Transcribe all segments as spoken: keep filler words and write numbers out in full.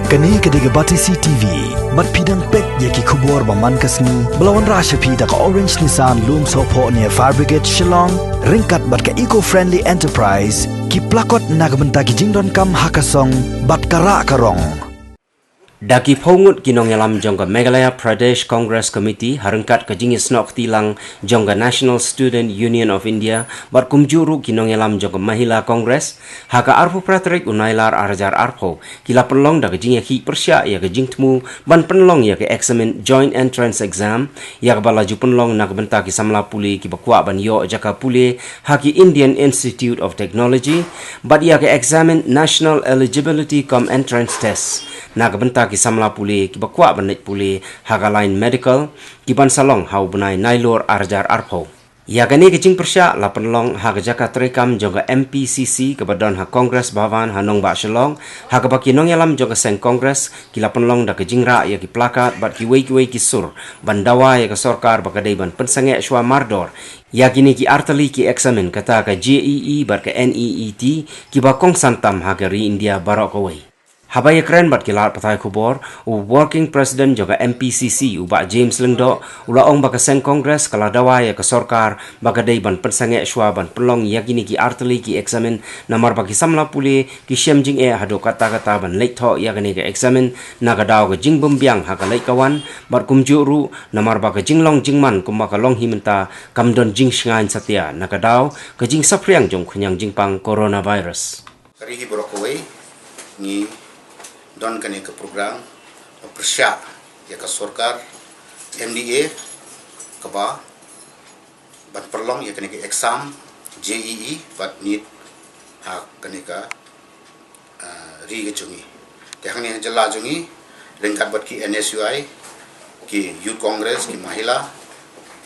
Kane ka dei ka Batesi T V. Bad phi dang peit ïa ki khubor ba man ka sngi ba la wanrah sha phi da ka Orange Nissan Lumsohphoh near Fire Brigade Shillong, ryngkat bad ka Eco Friendly Enterprise, ki placard na ka bynta ki jingdonkam ha ka song bad ka rah ka rong. Da ki phew ngut ki nongïalam jong ka Meghalaya Pradesh Congress Committee ha ryngkat ka jingïasnoh kti lang jong ka National Student Union of India bad kumjuh ruh ki nongïalam jong ka Mahila Congress, ha ka arphew phra tarik u Nailar ar hajar arphew, ki la pynlong da ka jingïakhih pyrshah ïa ka jingthmu ban pynlong ïa ka eksamin Joint Entrance Exam, ïa kaba la ju pynlong na ka bynta ki samla pule kiba kwah ban ïoh jaka pule ha ki Indian Institute of Technology, bad ïa ka eksamin National Eligibility cum Entrance Test na ka bynta ki samla pule kiba kwah ban leit pule ha ka lain medical, kiban sa long ha u bnai Nailur ar hajar arphew. Ïa kane ka jingpyrshah la pynlong ha ka jaka treikam jong ka M P C C kaba don ha Congress Bhavan ha nongbah Shillong, ha kaba ki nongïalam jong ka seng Congress ki la pynlong da ka jingrah ïa ki placard bad kiwei kiwei ki sur ban dawa ïa ka sorkar ba ka dei ban pynsangeh shuwa mardor ïa kine ki artylli ki eksamin, kata ka J E E bad ka N E E T, kiba kongsan tam ha ka ri India baroh kawei. Haba ïakren bad ki lad pathai khubor, u Working President jong ka M P C C, u Bah James Lyngdoh, u la ong ba ka seng Congress ka la dawa ïa ka sorkar ba ka dei ban pynsangeh shuwa ban pynlong ïa kine ki artylli ki eksamin, namar ba ki samla pule ki shem jingeh haduh katta katta ban leit thoh ïa kane ka eksamin na ka daw ka jingbymbiang ha ka leit ka wan, bad kumjuh ruh namar ba ka jinglong jingman kumba ka long hi mynta kam don jingshngaiñ satia na ka daw ka jingsaphriang jong u khñiang jingpang coronavirus. Ka ri hi baroh kawei ngi don kane ka program ba pyrshah ïa ka sorkar M D A kaba ban pynlong ïa kane ka exam J E E bad NEET ha kane ka, ah, ri ka jong ngi. Te hangne ha jylla jong ngi ryngkat bad ki N S U I, ki Youth Congress, ki Mahila,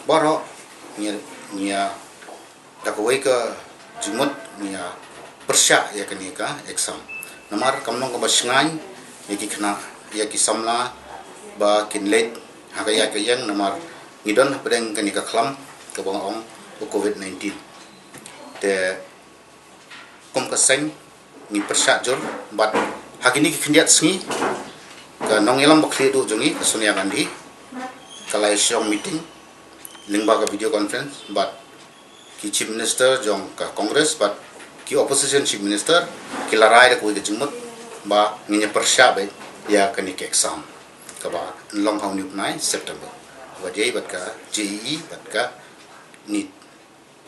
baroh ngi, ngi ïa da kawei ka jingmut ngi ïa pyrshah ïa kane ka exam. Namar kam long kaba shngaiñ ïa ki khynnah, ïa ki samla ba kin leit ha ka ïaid ka ïeng namar ngi don hapdeng kane ka khlam kaba nga ong u covid nineteen. Te kum ka seng ngi pyrshah jur bad ha kine ki khyndiat sngi ka nongïalam ba khlieh duh jong ngi ka Sonia Gandhi ka la ïashong meeting lyngba ka video conference bad ki Chief Minister jong ka Congress bad ki Opposition Chief Minister ki la rai da kawei ka jingmut ba ngin ïa pyrshah beit ïa kane ka exam kaba long ha une u bnai September, wat ïa bad ka J E E bad ka NEET.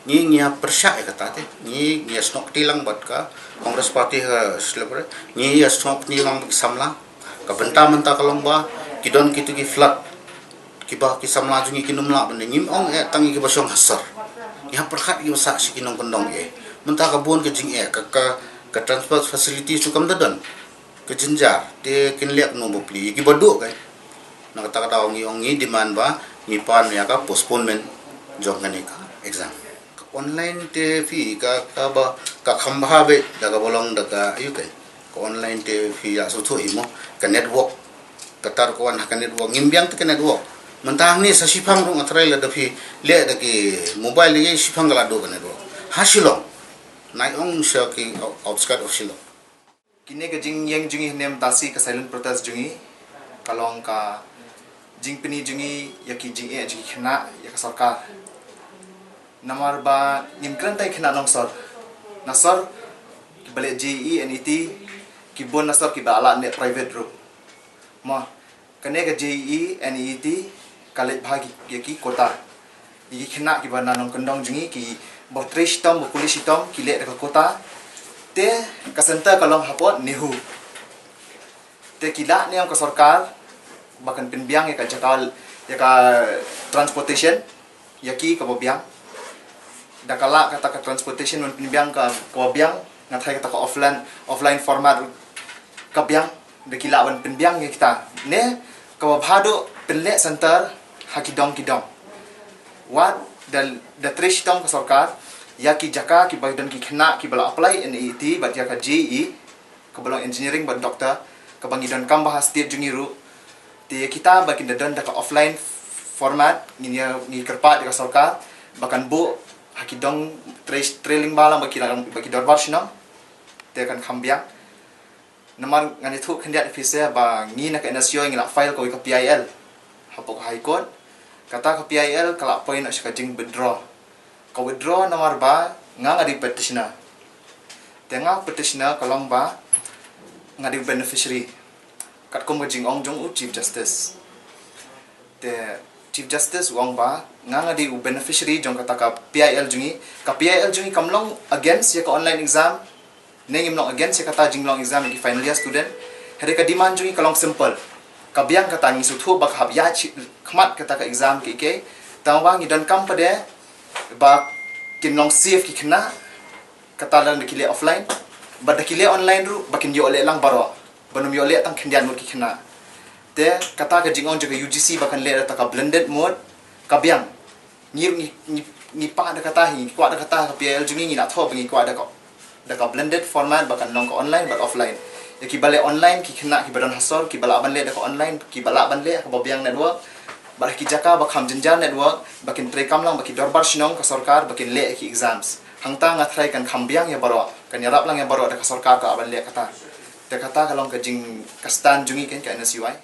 Ngi ngi ïa pyrshah ïa kata te ngi ngi ïa snoh kti lang bad ka Congress Party ha Shillong, ngi ïa snoh kti lang bad ki samla. Ka bynta mynta ka long ba ki don kitu ki flood kiba ki samla jong ngi kin ym lah ban, ngim ong eh tang ïa kiba shong ha sor. Ngi hap pyrkhat ïa kiba sah sha ki nongkyndong eh. Mynta ka bun ka jingeh, ka, ka, ka transport facilities ruh kam da don. Ka jynjar te kin leh kumno ba plie ïa kiba duh kai. Na kata ka daw ngi ong ngi demand ba ngi pan ïa ka postponement jong kane ka exam. Ka online te phi ka, kaba ka kham bha beit da kaba long da ka aïu kai. Ka online te phi ïa sngewthuh hi mo, ka network. Kata ruh ka wan ha ka network, ngim biang te ka network. Mynta hangne sa shiphang ruh nga tharai lada phi leh da ki mobile ne shiphang ka la duh ka network. Ha Shillong, nai ong sha ki out-, outskirt of Shillong. Kine ka jingïeng jong ngi hynne mynta shi, ka silent protest jong ngi ka long ka jingpyni jong ngi ïa ki jingeh jong ki khynnah ïa ka sorkar. Namar ba ngim kren tang ïa ki khynnah nong sor, na sor kiba leh J E E, NEET, ki bun na sor kiba la leh private ruh. Mo, kane ka J E E, NEET ka leit bha ïa ki quota. Ïa ki khynnah kiba na nongkyndong jong ngi, kiba trei shitom, ba pule shitom, ki leh da ka quota. Te ka center ka long hapoh NEHU. Te ki la niam ka sorkar ba kan pynbiang ïa ka jaka, ïa ka transportation ïa ki kaba biang. Da ka la kata ka transportation ban pynbiang ka, kaba biang, nga tharai kata ka offline, offline format ka biang. Da ki lah ban pynbiang ïa kita ne kaba bha duh pynleh center ha ki dong ki dong. Wat da, da trei shitom ka sorkar ïa ki jaka kiba don ki khynnah kiba la apply NEET bad ïa ka JEE, kaba long engineering bad doctor, kaba ngi donkam bha ha state jong ngi ruh. Te ïa kita ba kin da don da ka offline format, ngi, ngi kyrpad ïa ka sorkar ba kan buh ha ki dong trei, trei lyngba lang ba ki, ba ki dorbar shnong. Te kan kham biang. Namar ngan ïathuh khyndiat ïa phi seh ba ngi na ka NSUI ngi la file kawei ka PIL hapoh ka High Court. Kata ka PIL ka la poi noh sha ka jing withdraw. Ka withdraw namar ba nga nga dei petitioner. Te nga petitioner ka long ba nga dei beneficiary, katkum ka jingong jong u Chief Justice. Te Chief Justice u ong ba nga nga dei u beneficiary jong kata ka PIL jong ngi. Ka PIL jong ngi kam long against ïa ka online exam, ne ngim long against ïa kata jinglong exam ïa ki final year student. Hynrei ka demand jong ngi ka long simple. Ka biang kata, ngi sngewthuh ba ka hap ïaid khmat kata ka exam kiei kiei, tangba ngi donkam pat de ba kin long safe ki khynnah. Kata lada ki leh offline, bad da ki leh online ruh ba kin ïoh leh lang baroh, ban ym ïoh leh tang khyndiat ngut ki khynnah. Te kata ka jingong jong ka UGC ba kan leh da ka blended mode ka biang. Ngi, ngi, ngi, ngi pah da kata hi, ngi kwah da kata, ka PIL jong ngi ngi la thoh ba ngi kwah da ka, da ka blended format ba kan long ka online bad offline. Ïa kiba leh online, ki khynnah kiba don ha sor, kiba lah ban leh da ka online, kiba lah ban leh ha kaba biang network, bad ha ki jaka ba kham jynjar network, ba kin treikam lang bad ki dorbar shnong ka sorkar ba kin leh ïa ki exams. Hangta nga tharai kan kham biang ïa baroh, kan ïarap lang ïa baroh da ka sorkar ka lah ban leh kata. Te kata ka long ka jing, ka stand jong ngi, kan, ka NSUI.